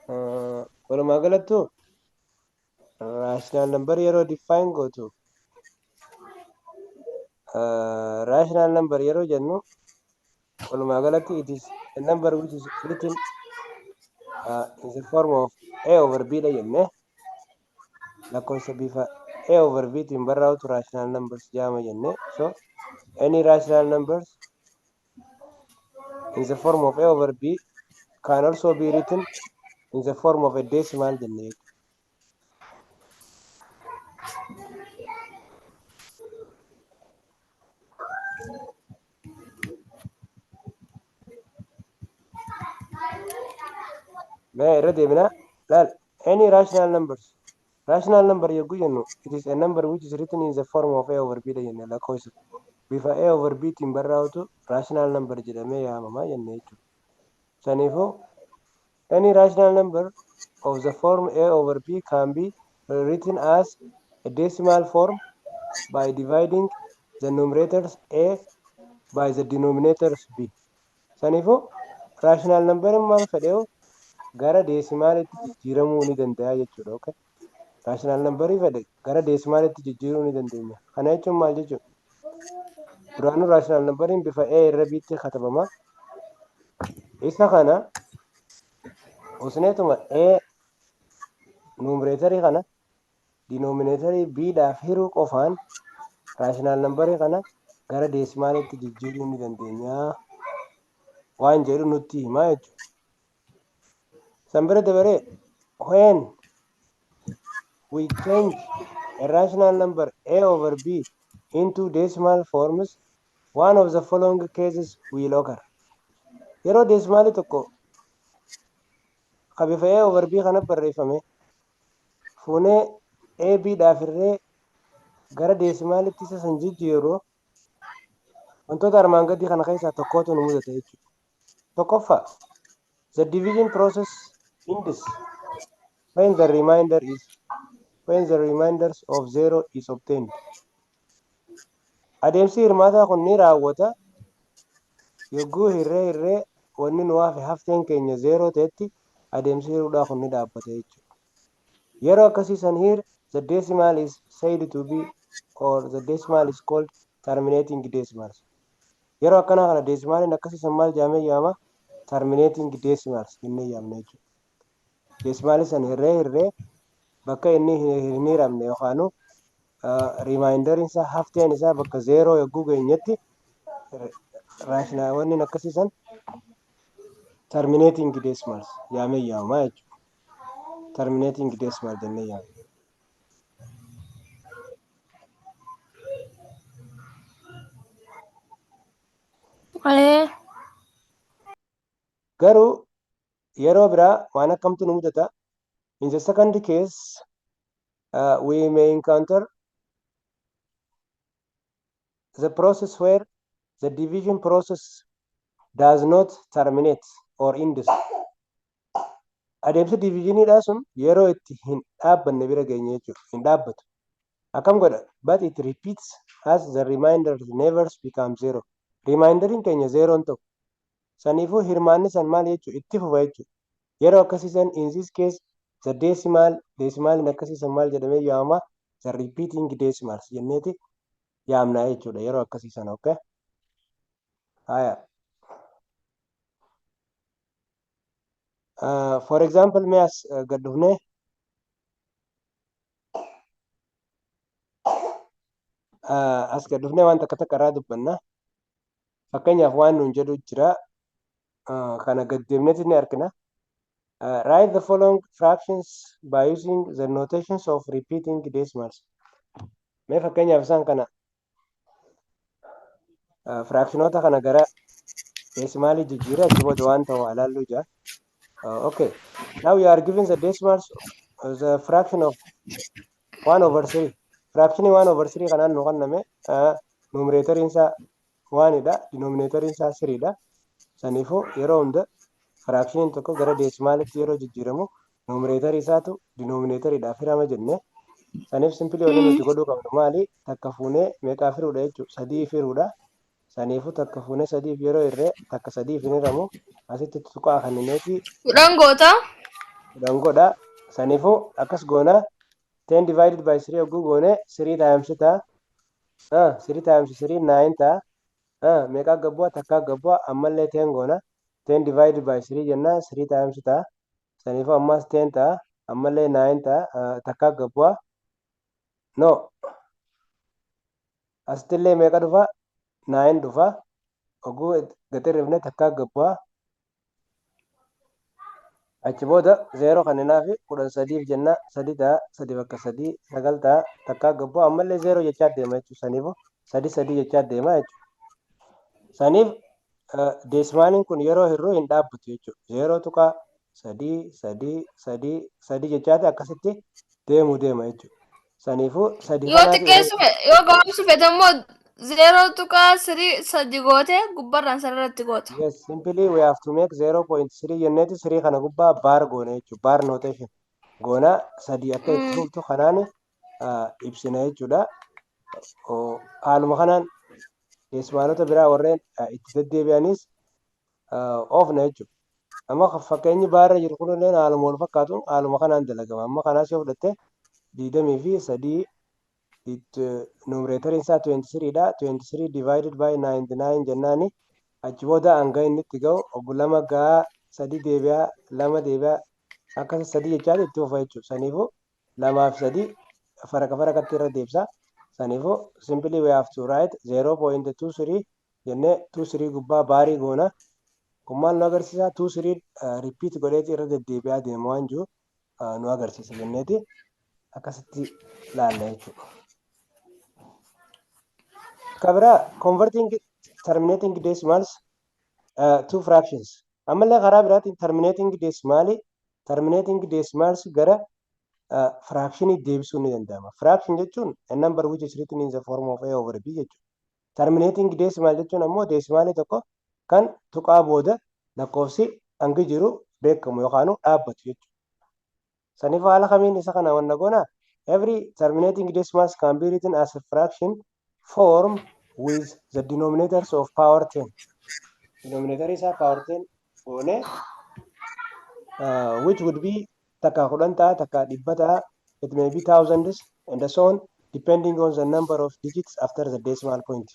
Walumaa galattuu rational number yeroo define gootu, rational number yeroo jennu, walumaa galatti it is a number which is written in the form of a over b dha jenne. Lakkoofsa bifa a over b tiin barraa'utu rational numbers jedhama jenne. So any rational numbers in the form of a over b can also be written in the form of a decimal jenne jechuudha. Mee irra deebina. Laal, any rational numbers, rational number yogguu jennu, it is a number which is written in the form of a over b dha jenne. Lakkoofsa bifa a over b tiin barraa'utu rational number jedhamee yaamama jenne jechuudha. Saniifuu any rational number of the form a over b can be written as a decimal form by dividing the numerators a by the denominators b. Saniifuu rational number maal fedheewu gara decimalitti jijjiiramuu ni danda'a jechuudha. Okay? Rational numberii fedhe gara decimalitti jijjiiruu ni dandeenya. Kana jechuun maal jechuudha? Duraanuu rational numberiin bifa a irra b tti katabama. Isa kana usneetuma a numeratorii kana denominatorii b dhaaf hiruu qofaan rational numberii kana gara decimalitti jijjiiruu ni dandeenya waan jedhu nutti himaa jechuudha. San bira dabaree, when we change a rational number a over b into decimal forms, one of the following cases will occur. Yeroo decimalii tokko ka bifa a over b kana barreeffame fuunee a b dhaaf irree gara decimalitti isa san jijjiiru, wantoota armaan gadii kana keessaa tokkotu nu mudata jechuudha. Tokkoffaa, the division process ends when the remainders of zero is obtained. Adeemsi hirmaataa kun ni raawwata yogguu hirree hirree wanni nu hafe hafteen keenya zeeroo ta'etti adeemsi hiruudhaa kun ni dhaabbata jechuudha. Yeroo akkasii san here the decimal is said to be or the decimal is called terminating decimals. Yeroo akkanaa kana decimaliin akkasii san maal jedhamee yaama? Terminating decimals jennee yaamna jechuudha. Decimalii san hirree hirree bakka inni hin hiramne yookaanu remainderiin isaa, hafteen isaa, bakka zeeroo yogguu geenyetti rational wanni akkasii san terminating decimals yaamee yaamamaa jechuudha. Terminating decimal jennee yaamna. Garuu yeroo biraa waan akkamtu nu mudata? In the second case, we may encounter the process where the division process does not terminate or ends. Adeemsi divisioniidhaa sun yeroo itti hin dhaabbanne bira geenye jechuudha. Hin dhaabbatu. Akkam godha? But it repeats as the remainder never become zero. Remainderiin keenya zeeroon ta'u. Saniifuu hirmaanni san maal jechuudha? Itti fufa jechuudha. Yeroo akkasii san, in this case, the decimal, decimaliin akkasii san maal jedhamee yaamama? The repeating decimals jenneeti yaamna jechuudha yeroo akkasii sana. Okay? Haya. For example, mee as gad dhufnee as gad dhufnee waan takka takka irraa dubbanna. Fakkeenyaaf waan nuun jedhu jira. Kana gad deemneeti ni argina. Write the following fractions by using the notations of repeating decimals. Mee fakkeenyaaf isaan kana fractionoota kana gara decimalii jijjiiree achi booda waan ta'u haa ilaallu jira. Okay. Now we are given the decimals, the fraction of 1 over 3. Fractionii 1 over 3 kanaan nu kenname, numeratoriin isaa 1dha, denominatoriin isaa 3dha. Saniifuu yeroo hunda fractioniin tokko gara decimalitti yeroo jijjiiramu numeratorii isaatu denominatoriidhaaf hirama jenne. Saniif simply wanni nuti godhuu qabnu maali? Takka fuunee meeqaaf hiruudha jechuudha? Sadiif hiruudha. Saniifuu takka fuunee sadiif yeroo hirree, takka sadiif hin hiramu. Asitti tuqaa kennineeti. 10 goota. 10 godha. Saniifuu akkas goona, 10 divided by 3 yogguu goone, 3 times ta'a. 3 times 3, 9 ta'a. Meeqaa gabbu'a? Takkaa gabbu'a. Ammallee 10 goona. 10 divided by 3 jenna, 3 times ta'a. Saniifuu ammas 10 ta'a. Ammallee 9 ta'a. Takkaa gabbu'a. No. Asittillee meeqa dhufa? 9 dhufa. Oguu gadi hir'ifne takkaa gabbu'a. Achi booda 0 kan fi 13f jenna, sadi ta'a. Sadi bakka sadii sagal ta'a. Takkaa gabbu'a. Ammallee 0 jechaa deema jechuudha. Saniifuu sadi sadi jechaa deema jechuudha. Saniif decimaliin kun yeroo hir'uu hin dhaabbatu jechuudha. 0.333 3 jechaati akkasitti deemuu deema jechuudha. Saniifuu sadi Yoo kanaatu xiqqeessu yoo gabaabsu fedhe immoo 0.33 goote gubbarraan sararratti goota. Yes, simply we have to make 0.3 jenneeti 3 kana gubbaa bar goone jechuudha. Bar notation goona, sadii akka itti fuftu kanaan ibsina jechuudha. Haaluma kanaan decimalota biraa warreen itti deddeebi'anis oofna jechuudha. Amma fakkeenyi baarra jiru kunillee haaluma wal fakkaatuun haaluma kanaan dalagama. Amma kanaas yoo fudhatte, 23 numeratoriin isaa 23 dha. 23 divided by 99 jennaani, achi booda hanga inni itti ga'u obbo lama gahaa, sadi deebi'aa, lama deebi'aa, akkasa sadi jechaati itti fufa jechuudha. Saniifuu lamaaf sadi faraka farakatti irra deebisa. Saniifuu simply we have to write 0.23 jennee 23 gubbaa barii goona. Kun maal nu agarsiisa? 23 repeat godheeti irra deddeebi'aa deema waan jiru nu agarsiisa jenneeti akkasitti laalla jechuudha. Kabiraa, converting terminating decimals to fractions. Ammallee karaa biraatiin terminating decimals gara fractionii deebisuun ni danda'ama. Fraction jechuun a number which is written in the form of a over b jechuudha. Terminating decimal jechuun ammoo decimalii tokko kan tuqaa booda lakkoofsi hangi jiru beekamu yookaan dhaabbatu jechuudha. Saniif haala kamiin isa kana wanna goona? Every terminating decimals can be written as a fraction form with the denominators of power 10. Denominator isaa power 10 goone, which would be takka 10 ta'a, takka 100 ta'a, it may be thousands and so on, depending on the number of digits after the decimal point.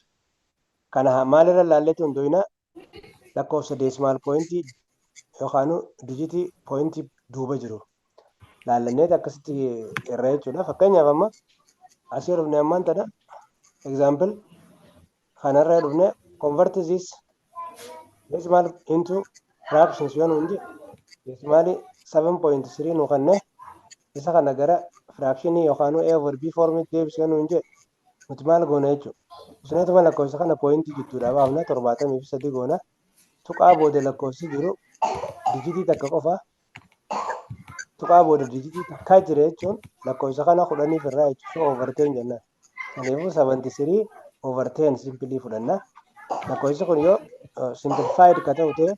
Kana maalirra laalleetu hundoyna? Lakkoofsa decimal point yookaan digitii point duuba jiru laallanneet akkasitti irra jechuudha. Fakkeenyaaf amma asii dhufne, ammaan tana example kanarra dhufne, convert this decimal into fractions yoo nuun jedhe, decimalii 7.3 nu kenne, isa kana gara fractionii yookaan a over b formitti deebisee yoo nuun jedhe, nuti maal goona jechuudha? Isneetuma lakkoofsa kana pointii jidduudhaa baafna, 73 goona. Tuqaa booda lakkoofsi jiru digitii takka qofa. Tuqaa booda digitii takkaa jira jechuun lakkoofsa kana 10f irraa jechuun, so over 10 jennaan. Kanaafuu 73 over 10 simply fudhanna. Lakkoofsi kun yoo simplified ka ta'u ta'e,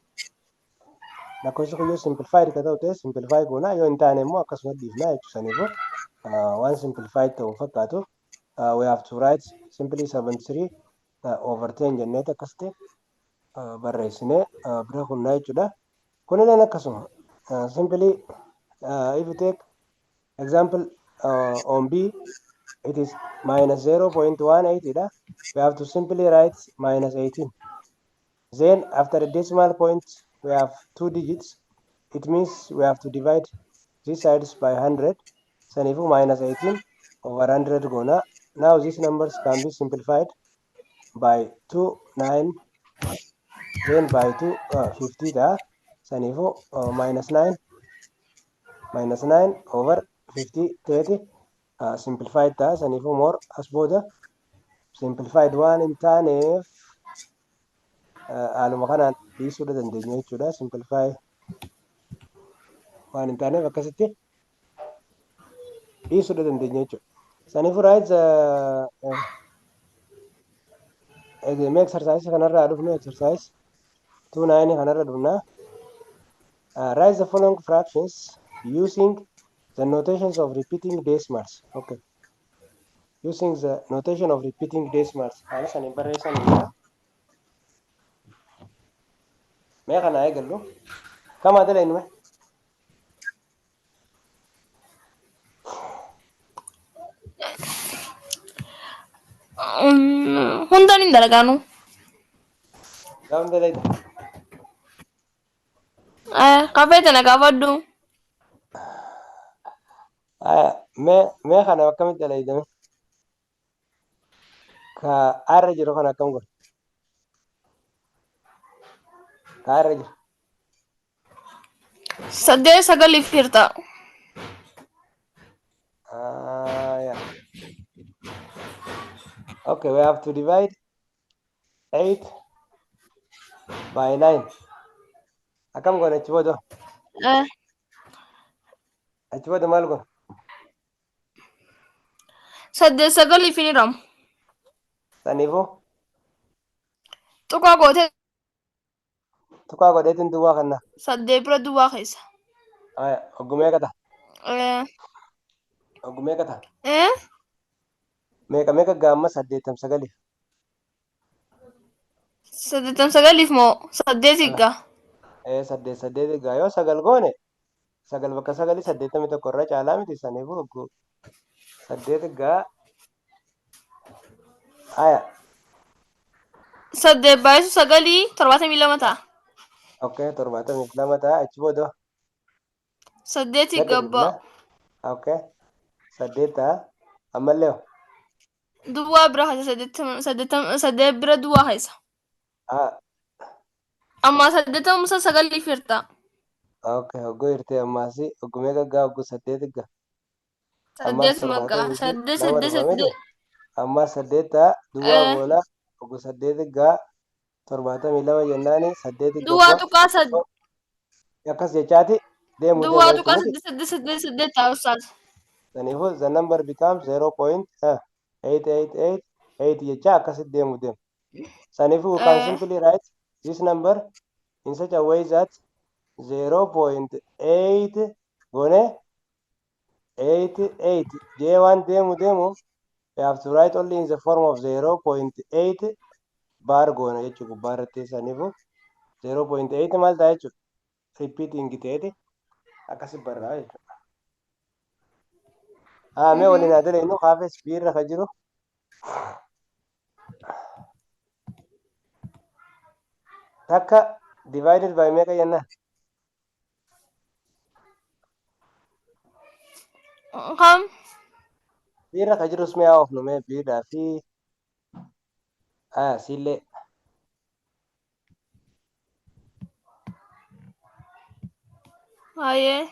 lakkoofsi kun yoo simplified ka ta'u ta'e, simplify goona. Yoo hin taane immoo akkasuma dhiifna jechuudha. Saniifuu waan simplified ta'u fakkaatu, we have to write simply 73 over 10 jenneet akkasitti barreessinee bira kunnaa jechuudha. Kunilleen akkasuma simply if you take example on B, it is minus 0.18 dha. We have to simply write minus 18. Then after the decimal point we have two digits. It means we have to divide these sides by 100. Sanifu minus 18 over 100 goona. Now these numbers can be simplified by 2, 9, then by 2, 50 dha. Sanifu minus 9, minus 9 over 50 30 simplified ta'a. Saniifuu more as booda simplified waan hin taaneef haaluma kanaan dhiisuu dandeenya jechuudha. Simplify waan hin taaneef akkasitti dhiisuu dandeenya jechuudha. Saniifuu right mee exercise kanarraa dhufnu, exercise 2.9 kanarra dhufna. Write the following fractions using the notations of repeating decimals. Okay. Using the notation of repeating decimals. Haala saniin barreessan jira. Mee kana eegallu. Kama dala inume? Dalagaanu. Gaafni dalayda. Kafee tana gaafadhu. Aya, mee kana akkamitti dalaydame? Ka arra jiru kana akkam godha? Ka arra jiru. 8 sagaliif hirta. Ah, yeah. Okay, we have to divide 8 by 9. Akkam goona achi booda? Achi booda maal goona? 8 sagaliif hin hiramu. Saniifuu Tuqaa gootee tuqaa godheetiin duwwaa kanna. 8 bira duwwaa keessa. Aya, oggu meeqa ta'a? Oggu meeqa ta'a? Meeqa meeqa gaamma 89f? 89f moo 8 gaa? Ee, 8 8 gaa. Yoo 9 goone, 9 bakka 9 81 irra caalaa miti. Saniifuu oggu 8 gaa. Aya. 8 baay'isu 9 72 ta'a. Okay, 72 ta'a. Achi booda 8 gad gabba. hir'ifna. Okay. 8 ta'a. Ammallee hoo? Duwwaa bira keessa 8 bira duwwaa keessa. Ah, Amma 80 sagaliif hirta. Okay, hogguu hirtee ammaasi oggu meeqa gaa? Oggu 8 gaa? Ammaas 8 maggaa. 72 8 8 dhufa miti? 8. Ammaas 8 ta'a. Duwwaa goona. Oggu 8 gaa 72 jennaani 8 Duwwaa gabba. tuqaa 8. Akkas jechaati deemu Duwwaa deema tuqaa jechuun miti. 8 8 8 8 ta'a ustaaz. Saniifuu the number becomes 0.8888 jecha akkasitti deemu deema. Saniifuu we can simply write this number in such a way that 0.8 goone 88 jee waan deemu deemu, we have to write only in the form of 0.8 bar goona jechuu gubbaa irratti. Saniifuu 0.8 maal ta'a jechuudha? Repeating ta'eeti akkasi barraa jechuudha. Haa, mee waliin haa dalagnu. Haafes biirra ka jiru. Takka divided by meeqa jennaan? Kam? Biirra ka jirus mee haa oofnu, mee biirraa fi haa siillee. Hayyee.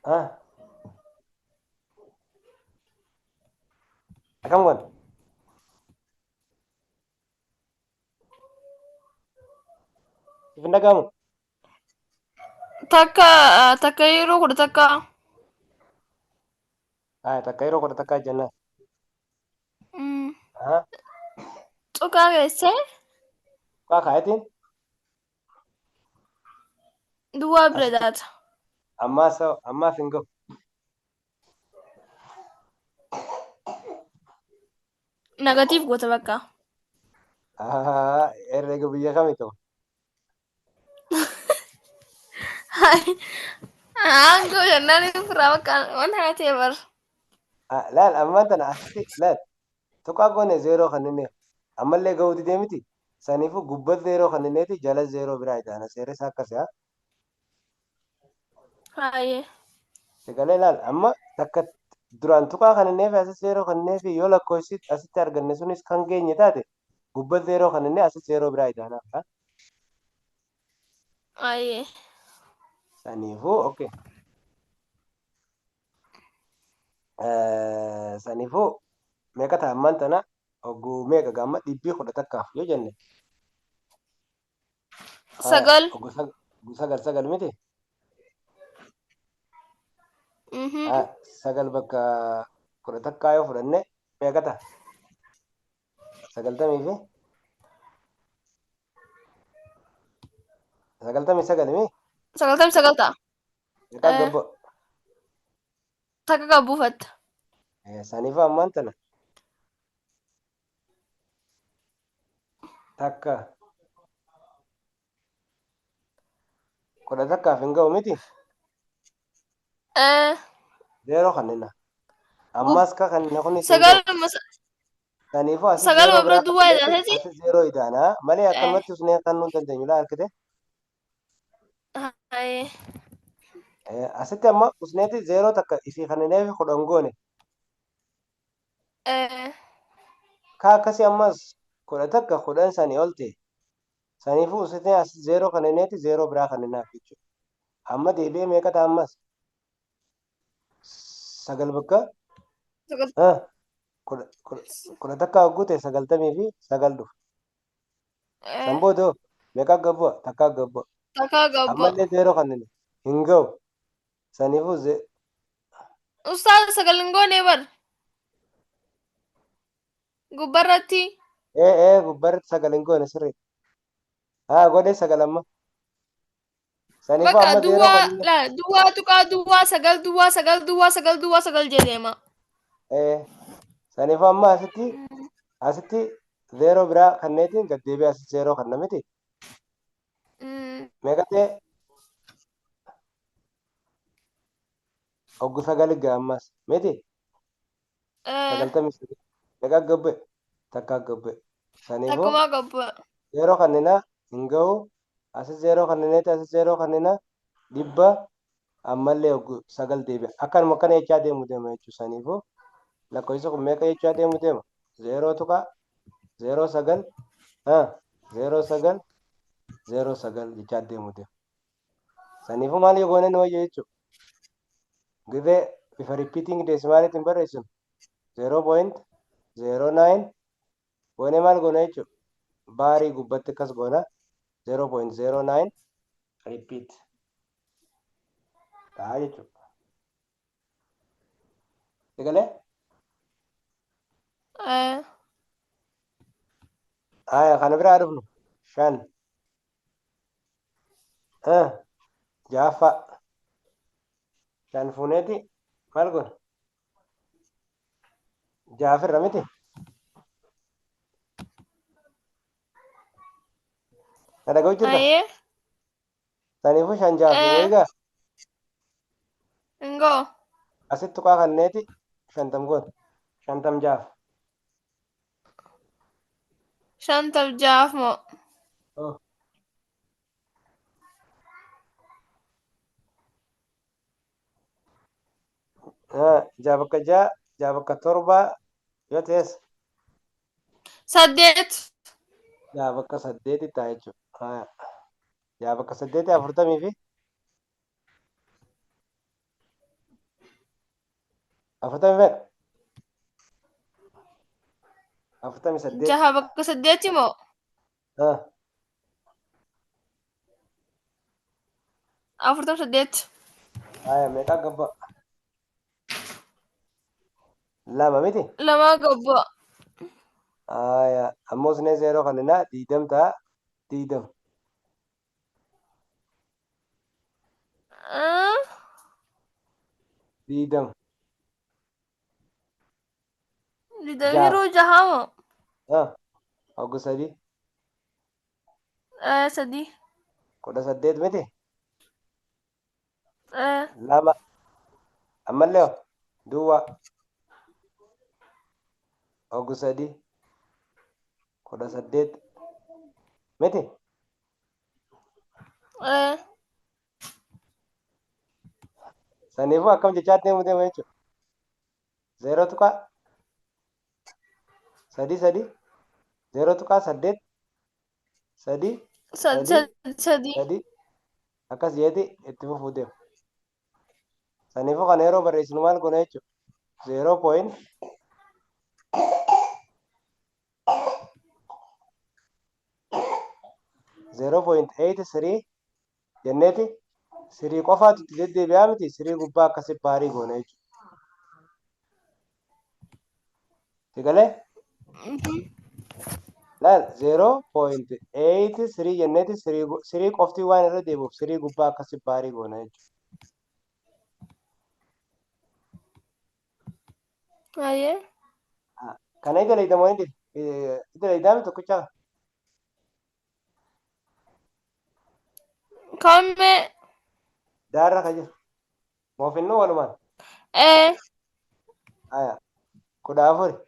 Haa, akkam goona? Siif hin dhaga'amu? Takka takka yeroo 11. Haa, takka yeroo 11 jennaan. Haa. Tuqaa geessee Tuqaa kaayetiin duwwaa bira daata. Ammaa ammaaf hin gahu. Negative goota bakka. Haa, herrega biyya kami ta'u? Aangoo jennaan firaa bakka wanta kana ta'e bar. Laal, ammaan tana asitti laal, tuqaa goone zeeroo kan inni ammallee gahuu didee miti. Saniifuu gubbaa zeeroo kan inneeti jala zeeroo biraa itaana seerri isaa akkasi haa. Hayyee. Sagalee laal, amma takka duraan tuqaa kan innee fi asitti zeeroo kan innee fi yoo lakkoofsi asitti arganne sunis kan geenye taate, gubbaa zeeroo kan innee asitti zeeroo biraa itaanaaf. Hayyee. Saniifuu okay. Saniifuu meeqa ta'a ammaan tana? Hogguu meeqa gaamma dhibbii 11f yoo jenne? 9. Hogguu 9 9 miti? Mhm. 9 bakka 11 yoo fudhanne meeqa ta'a? Sagaltamii fi 99 mi? 99 ta'a. Meeqa gabbo? Takka kan buufatta. Saniifuu ammaan tana takka 11f hin ga'u miti. Eh. Zeeroo kannina. Ammas ka kannina kunis hin ga'u. Sagaluma Kanaafuu asis sagaluma zeeroo bira biraa duwwaa kannineeti idaateti. asis zeeroo idaanaa malee Eh. akkanumatti usnee kannuu hin dandeenyu laa argite. Haye. Asitti amma usneeti zeeroo takka ifii kannineef 10 goone. Eh. Ka akkasii ammas 11 10 sanii ol ta'e. Saniifuu usnee asis zeeroo kannineeti zeeroo biraa kanninaaf jechuudha. Amma deebi'ee meeqa ta'a ammas? 9 bakka Sagal. 11 hogguu ta'e 99 dhufa. San Eh. booda meeqa gad bu'a? Takka gad bu'a. Takkaa gabba. Ammallee zeeroo kannine hin ga'u. Saniifuu Ustaaz sagal hin goone bar. Gubbarratti. Ee, gubbarratti 9 hin goone sirrii. Haa godhe 9 amma. Saniifuu Bakka amma zeeroo duwwaa kannine. La duwwaa tuqaa duwwaa 9 duwwaa 9 duwwaa 9 duwwaa 9 jedheema. Ee, saniifuu amma asitti zeeroo biraa kanneetiin gad deebi'ee asitti zeeroo kanna miti. Meeqa ta'e? Hoggu 9 ga'a ammas miti. Eh. 99. Meeqa gad bu'e? Takka gad bu'e. Saniifuu Takkumaa gabba. zeeroo kannina hin ga'u. Asis zeeroo kannineeti asis zeeroo kannina 100 ammallee hoggu 9 deebi'a. Akkanuma akkana jechaa deemu deema jechuudha. Saniifuu lakkoofsi kun meeqa jechaa deemu deema? 0.09 09 09 jechaa deemu deema. Saniifuu maal yoo goone nu wayya jechuudha. Gibee bifa repeating decimaalitiin barreessinu 0.09 goone maal goona jechuudha. Baarii gubbatti akkas goona 0.09 repeat ta'a jechuudha. Egalee? Eh. Aya kana biraa dhufnu 5 6ffaa 5 fuuneeti maal goona? Jaafirra miti? Na dhaga'u jirta? Haye. Saniifuu 5 6 Eh. eegaa Hin ga'u. asitti tuqaa kanneeti 50 goona. 50 jaaf. 50 jaaf moo? Oh. 6 bakka 6, 6 bakka 7 yoo ta'es 8. 6 bakka 8 ta'a jechuudha. 6 bakka 8 40 fi 40 meeqa? 48. 6 bakka 8 moo? 48. Haya meeqa gabba? 2 miti? 2 gabba. Haya ammoo sinee zeeroo kannina 20 ta'a 20. 20. 20 Jaaf. Yeroo jaha moo? Hoggu 3. 3. 18 miti? Eh. 2. Ammallee duwwaa. Hoggu 3. 18 miti? Eh. Saniifuu akkam jechaa deemu deema jechuudha. 0.33 0.8 3 3 3. 3 akkas jeeti itti fufuu deema. Saniifuu kana yeroo barreessinu maal goona jechuudha. 0.0.83 jenneeti sirii qofaatu itti deddeebi'aa miti sirii gubbaa akkasi baarii goona jechuudha. Sigalee? Laal 0.83 jenneeti sirii qofti waan irra deebi'uuf sirii gubbaa akkasi baarii goona jechuudha. Haye. Kana ija leeydamoo ni ija leeydaami tokkichaa? Kammee. Daarra ka jiru. Moofinnuu walumaan. Ee. Aya. 14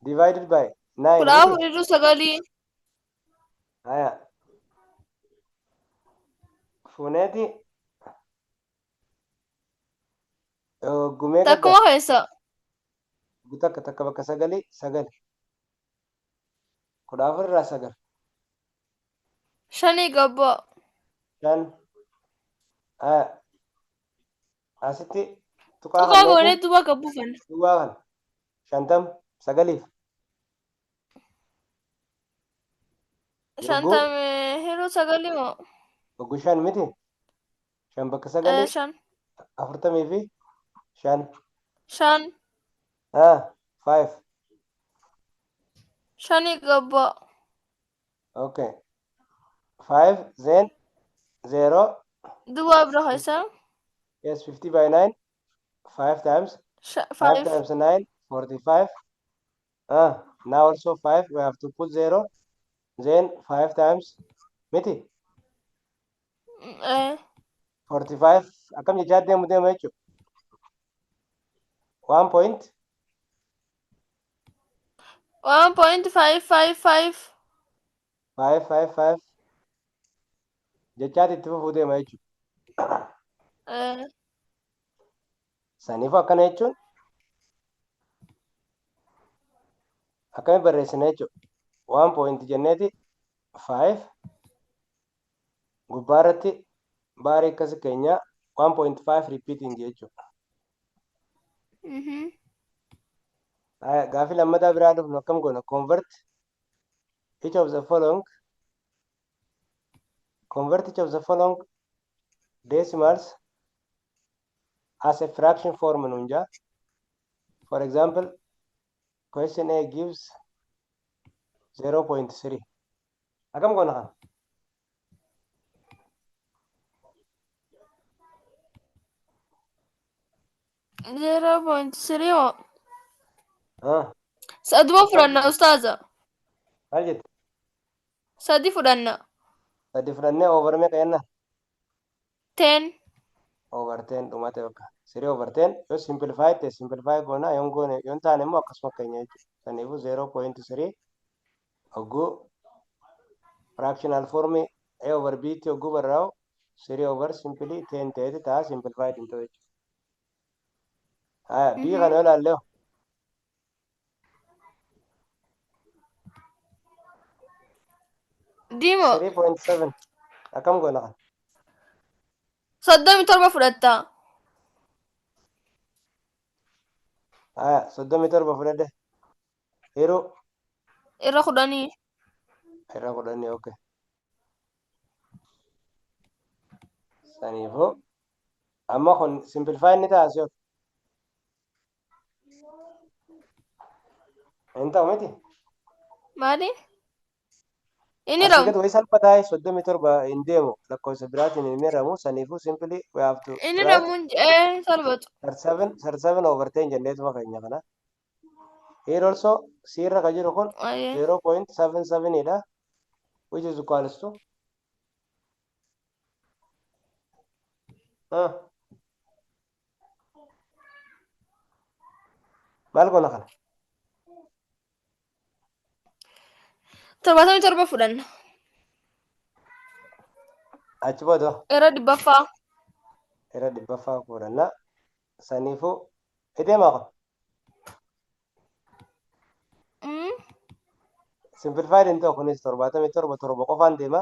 divided by 9 Kudha miti. afur hir'uu sagalii. Aya. Fuuneeti gumee Takkuma keessa. Takka takka bakka sagalii sagal. 14 irraa sagal. Shanii gabbaa. 5. Aya. Asitti tuqaa Tuqaa goonee kanneeti duwwaa gabbuufanna. Duwwaa kana. 50 sagaliif. Yogguu 50 hir'uu sagalii moo? Yogguu shan miti. Shan bakka sagalii Shan. 45. Shan. Ah, five. Shanii gabbaa. Okay. Five, then zero. Duwwaa bira keessa. Yes, 50 by 9. Five times. Five Five. times 9, 45. Ah, now also five. We have to put zero. Then five times. Miti. Ee. 45. Akkam jechaa deemu deema jechuudha. One point. 1.555. Five, five, five. Jechaati itti fufuu deema jechuudha. Ee. Saniifuu akkana jechuun akkami barreessina jechuudha. One point jenneeti five gubbaa irratti baarii akkasi keenya 1.5 repeating jechuudha. Haya, gaafii lammataa biraa dhufnu akkam goona? Convert each of the following decimals as a fraction form nuun jaa. For example, question A gives 0.3. Akkam goona kana? 0.3 moo? Ah, Saduma fudhanna ustaaza. Maal jette? Sadi fudhanna. Sadi fudhannee over meeqa jenna? 10. Over 10 dhumate bakka. 3 over 10 yoo simplify ta'e simplify goona, yoon goone yoon taane immoo akkasuma keenya jechuudha. Saniifuu 0.3 hogguu fractional form A over B tti hogguu barraa'u 3 over simply 10 ta'eeti ta'a, simplified hin ta'u jechuudha. Haya, B kana yoo ilaalle hoo? Diimo. 3.7 akkam goona kana? 37 fudhatta. Haya, 37 fudhadhe. Yeroo Irra 10. Irra 10, okay. Saniifuu amma kun simplify ni ta'a asii ol. Hin ta'u miti. Maali? Inni Asii ramu. gad wayii salphataa 37 hin deemu, lakkoofsa biraatiin hin hiramu. Saniifuu simply we have to Inni write ramuun jedhee salphatu. 37 37 over 10 jenneetuma keenya kana. Here also C irra ka jiru kun Ayyee. 0.77 dha, which is equals to ah maal goona kana? 77 fudhanna. Achi booda Irra dhibbaffaa. Irra dhibbaffaa fudhanna. Saniifuu ideema kun simplified hin ta'u kunis, 77 torba qofaan deema.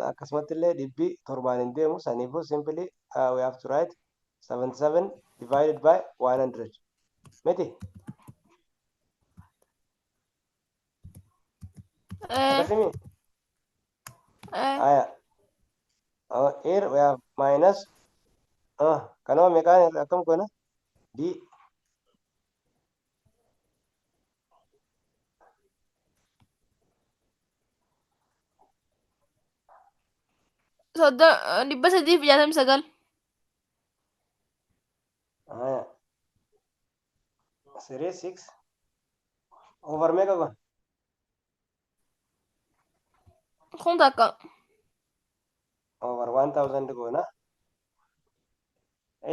Akkasumatti illee dhibbi torbaan hin deemu. Saniifuu simply we have to write 77 divided by 100 miti? Ee. Akkasimi. Ee. Aya. Here we have minus kanuma meeqaan akkam goona? D 369. Aya. 3 6 over meeqa goona? Kun takka. Over 1000 goona.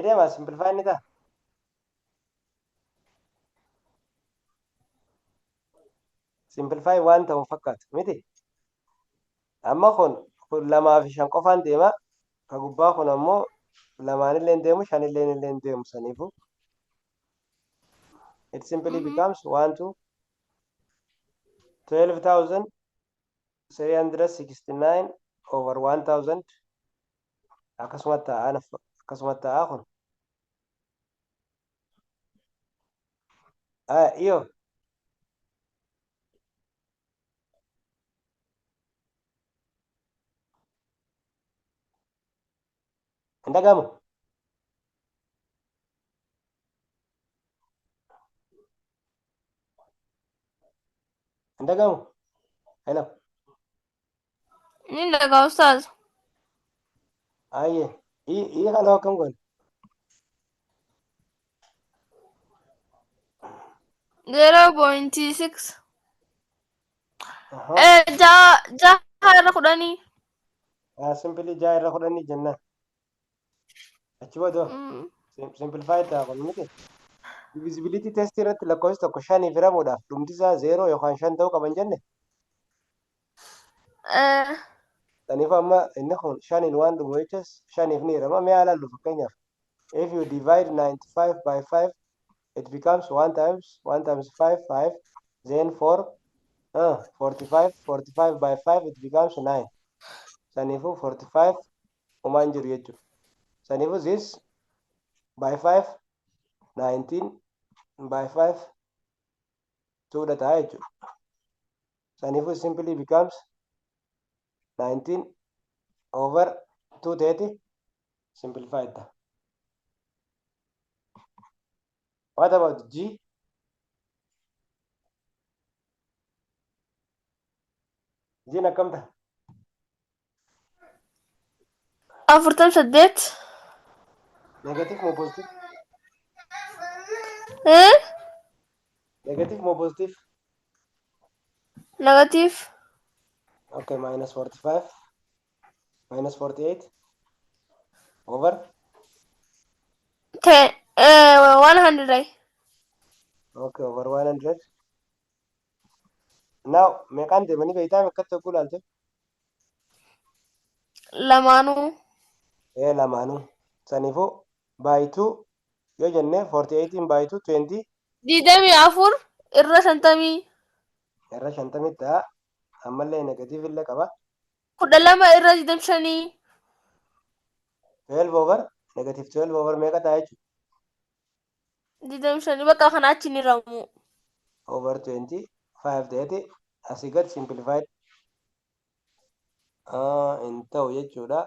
Deema, simplify ni ta'a. Simplify waan ta'u fakkaatu miti. Amma kun lamaa fi shan qofaan deema. Ka gubbaa kun ammoo lamaanillee hin deemu, shanillee illee hin deemu. Saniifuu it simply becomes 1 to 12,369 over 1000. Akkasuma ta'a, akkasuma ta'a kun. Iyo hin dhagahamu. Hin dhagahamu. Hello. Ni dhagaa, ustaaz. Ayyee. I kana akkam goone? 0.6. Jaha, jaha irra 10. Simply jaha irra 10 jennaan. Achi booda simplify ta'a kun miti. Divisibility test irratti lakkoofsi tokko shaniif hiramuudhaaf dhumti isaa zeeroo yookaan shan ta'uu qaban jenne. Saniif amma inni kun shaniin waan dhumu jechas shaniif ni hirama. Mee haa ilaallu fakkeenyaaf. If you divide 95 by 5, it becomes 1 times 1 times 5, 5, then 4, 45, 45 by 5, it becomes 9. Saniifuu 45 homaan jiru jechuudha. Saniifuu this by 5, 19 by 5, 2 dha ta'a jechuudha. Saniifuu simply becomes 19 over 2 ta'eeti simplified ta'a. What about G? G akkam ta'a? 48. Negative moo positive? Eh? Negative moo positive? Negative. Okay, minus 45 minus 48 over 10, 100. Okay, over 100. Now, meeqaan deemanii beektaa akkatti tokko ilaalte? Lamaanuu. Ee, lamaanuu. Saniifuu by 2 yoo jenne, 48 by 2, 20. 24 irra 50. Irra 50 ta'a. Ammallee negative illee qaba. 12 irra 25. 12 over negative 12 over meeqa ta'a jechuudha? 25. Bakka kana achi ni ramu. Over 25 ta'eeti asii gad simplified hin ta'u jechuudha.